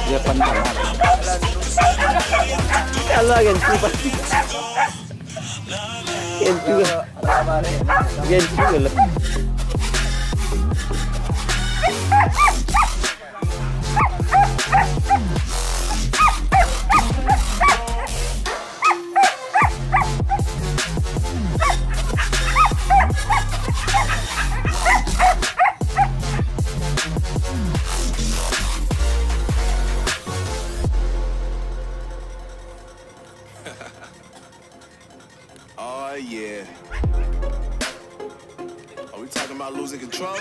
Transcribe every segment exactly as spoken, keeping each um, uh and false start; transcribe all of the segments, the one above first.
Dia pandang. Kalau kan tu pasti. Kan tu lah. Kan tu lah. Oh yeah. Are we talking about losing control?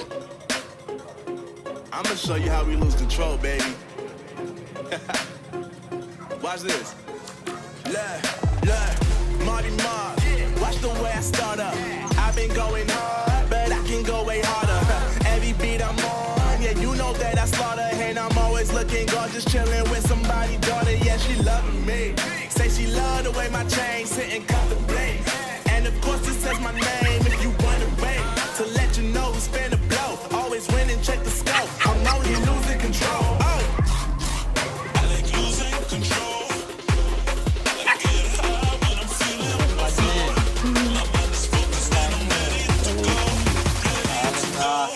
I'ma show you how we lose control, baby. Watch this. Look, look, Marty Mark. Watch the way I start up. I've been going hard, but I can go way harder. Every beat I'm on, yeah, you know that I slaughter. And I'm always looking gorgeous, chilling with somebody daughter. Yeah, she loving me. Say she love the way my chain sitting comfortably. And of course it says my name if you wanna wait. To let you know who's finna blow. Always win and check the scope. I'm only losing control. Oh. I like losing control. I get high when I'm feeling my flow. My mind is focused and I'm ready to go. Ready to go.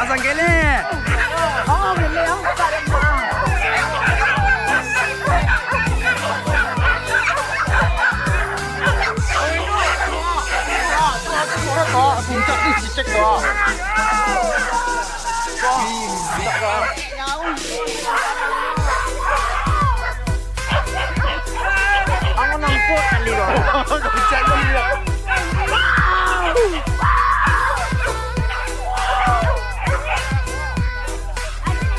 Pasang kelek. Oh, kelek, oh. Puncak ni cicek, wah. Wah, puncak, wah. Aku nampak kali lo. Kau cari dia.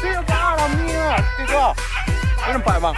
Dia dah rami lah. Tiga. Kau nampak, bang?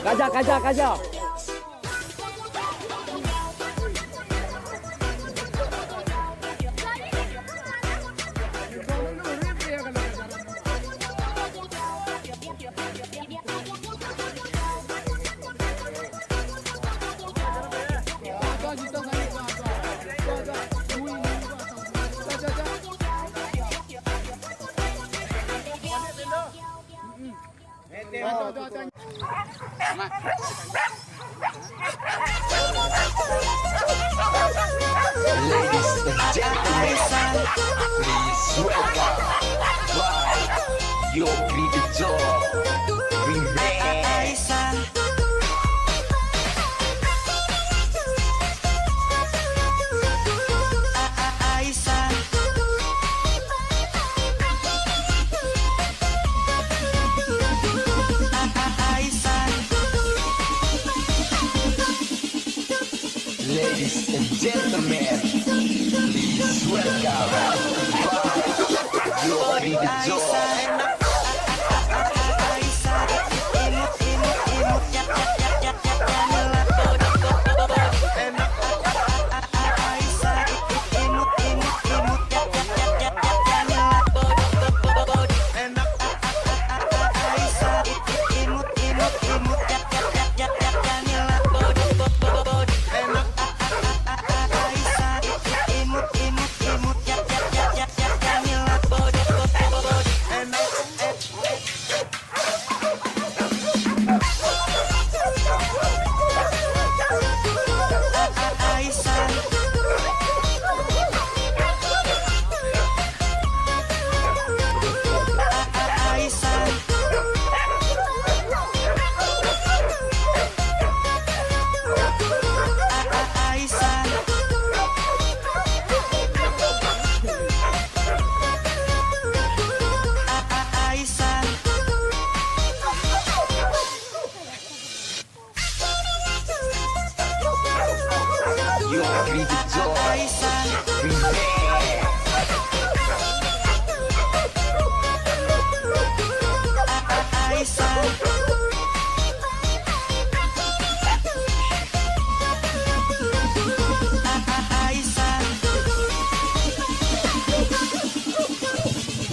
Kaja, kaja, kaja. Ladies and gentlemen, please welcome by Yo Krido Joe Remix. Ladies and gentlemen, please welcome by Yo Krido Joe.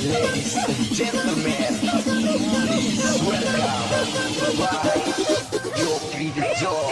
Ladies and gentlemen, please welcome by Yo Krido Joe.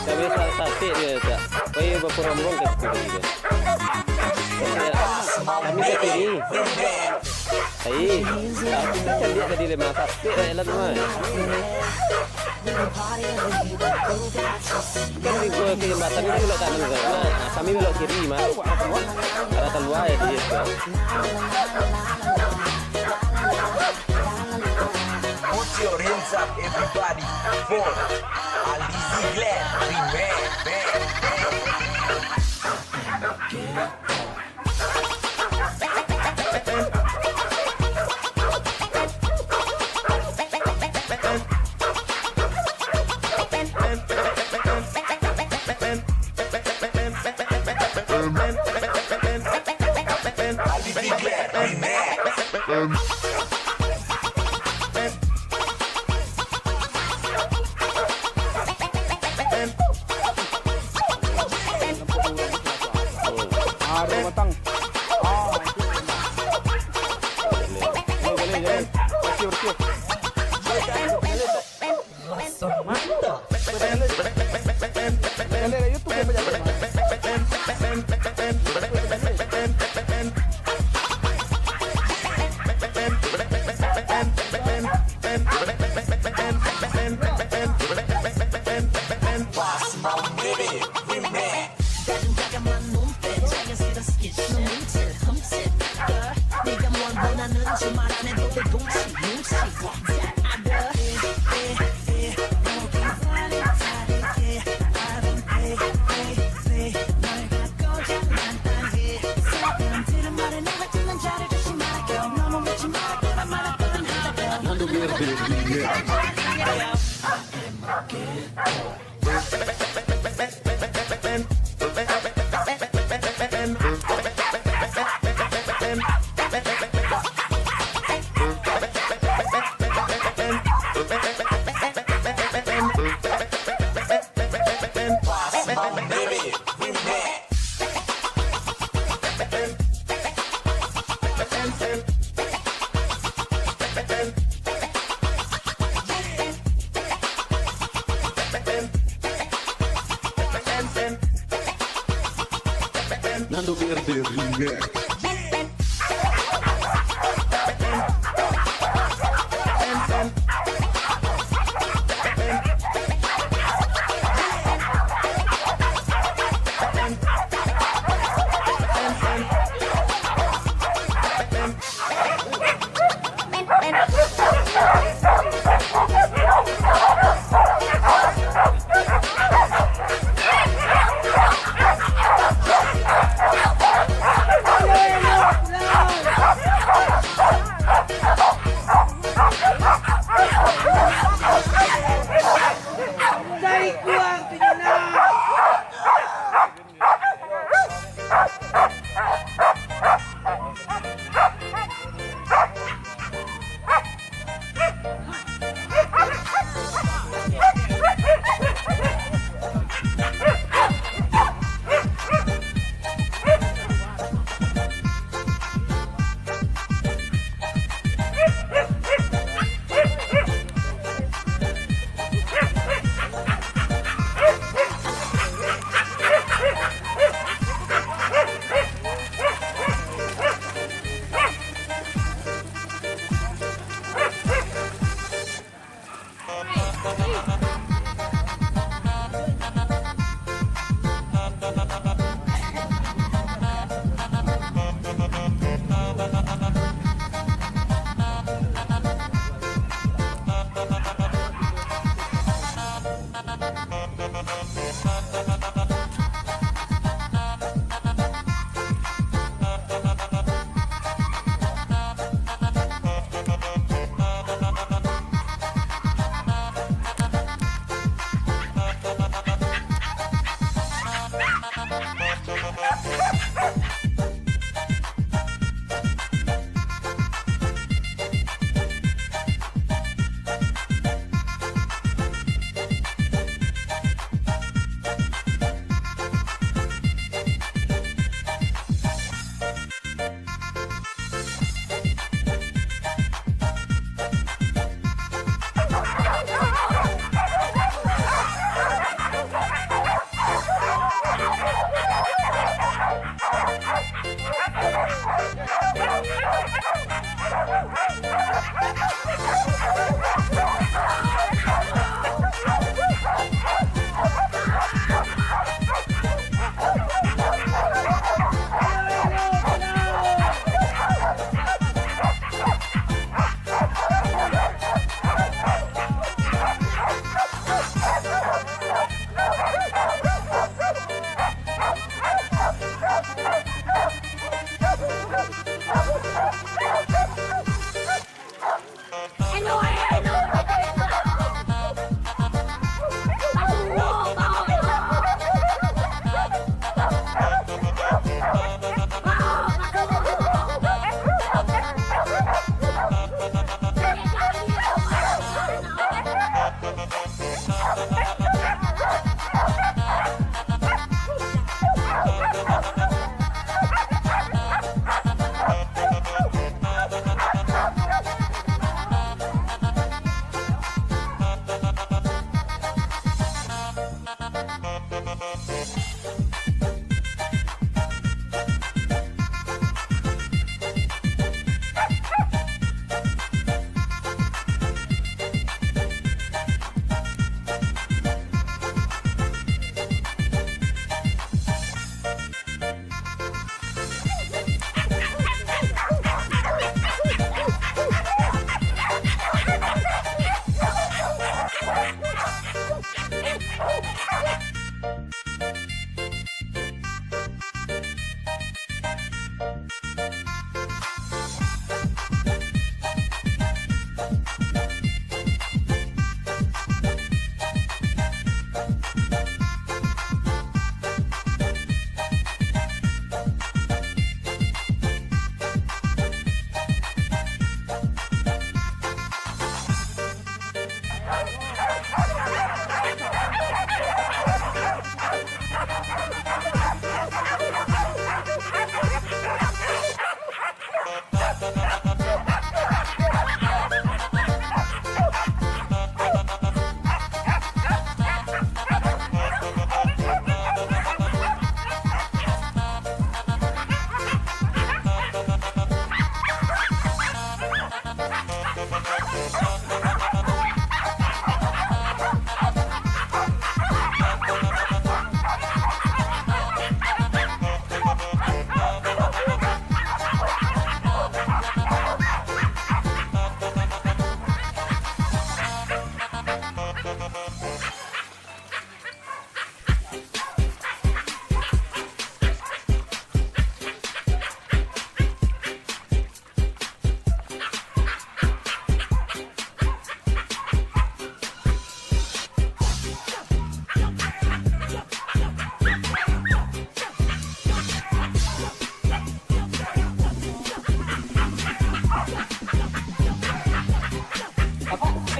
Tapi sa-, sakik dia, Cak. Oi, bakurombong ka situ tadi tu. Ya. Kami ka kiri. Ai, aku kan caliak tadi lemah sakik lah jalan tu, mah. Kan di gua ke jambatan ni kan belok kanan tu. Nah, kami belok kiri, mah. Arah kalua ya dia tu. Put your hands up, everybody, for Alizi Glenn Remix. Nando Verde Remix. Nando Verde Remix.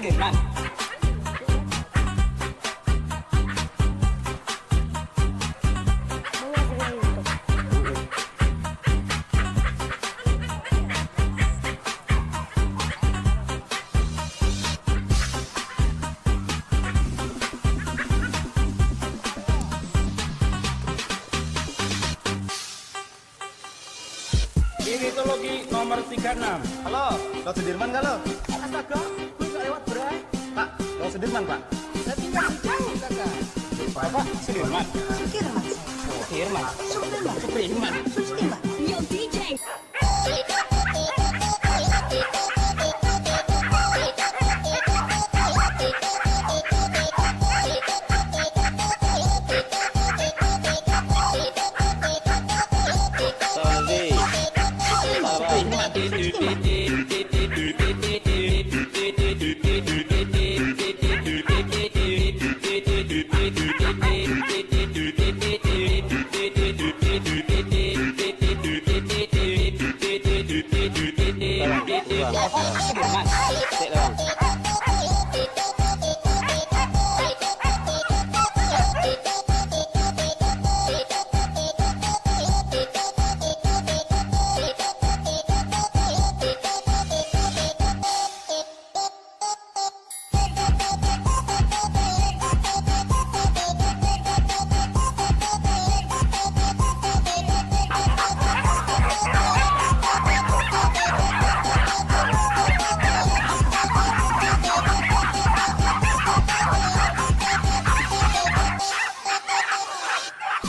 Sudirman. Kinetologi nomor tiga enam. Halo, Kak Sudirman kah lo? Astaga, gue gak lewat, Bray. Pak, Kak Sudirman, Pak. Saya tinggal di jauh, Kakak. Bapak Sudirman. Sudirman. Sudirman. Sudirman. Sudirman. Yo, D J.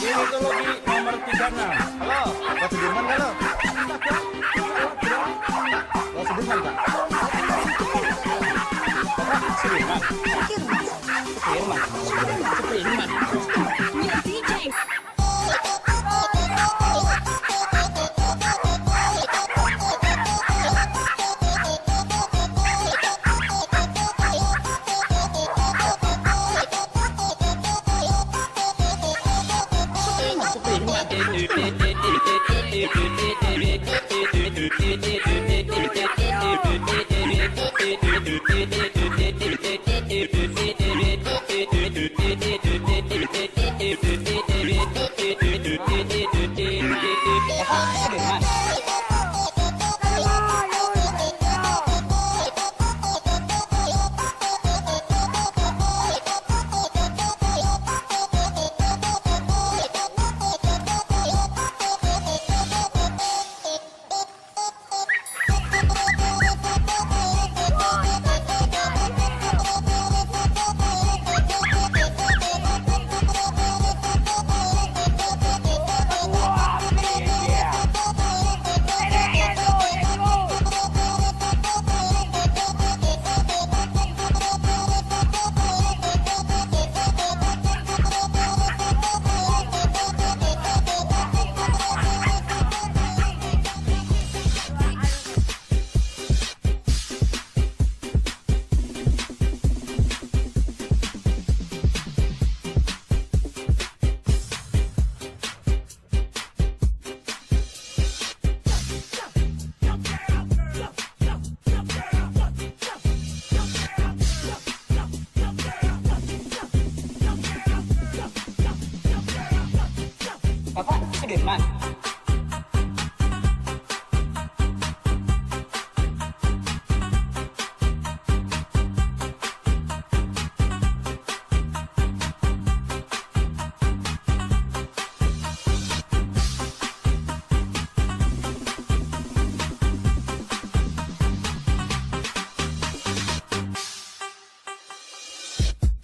Kinetologi nomor tiga enam. Halo, Kak Sudirman kah lo? Astaga, Kak Sudirman, Pak. Sudirman. Sudirman. Sudirman. Sudirman. Yo, D J. Bapak Sudirman.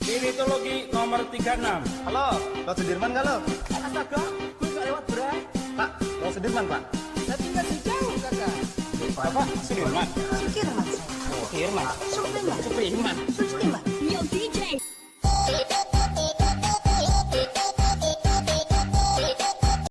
Kinetologi nomor tiga enam. Halo, Kak Sudirman kah lo? Astaga, gue gak lewat, Bray. Pak, Kak Sudirman, Pak. Saya tinggal di jauh, Kakak. Bapak Sudirman. Sudirman. Sudirman. Sudirman. Sudirman. Sudirman.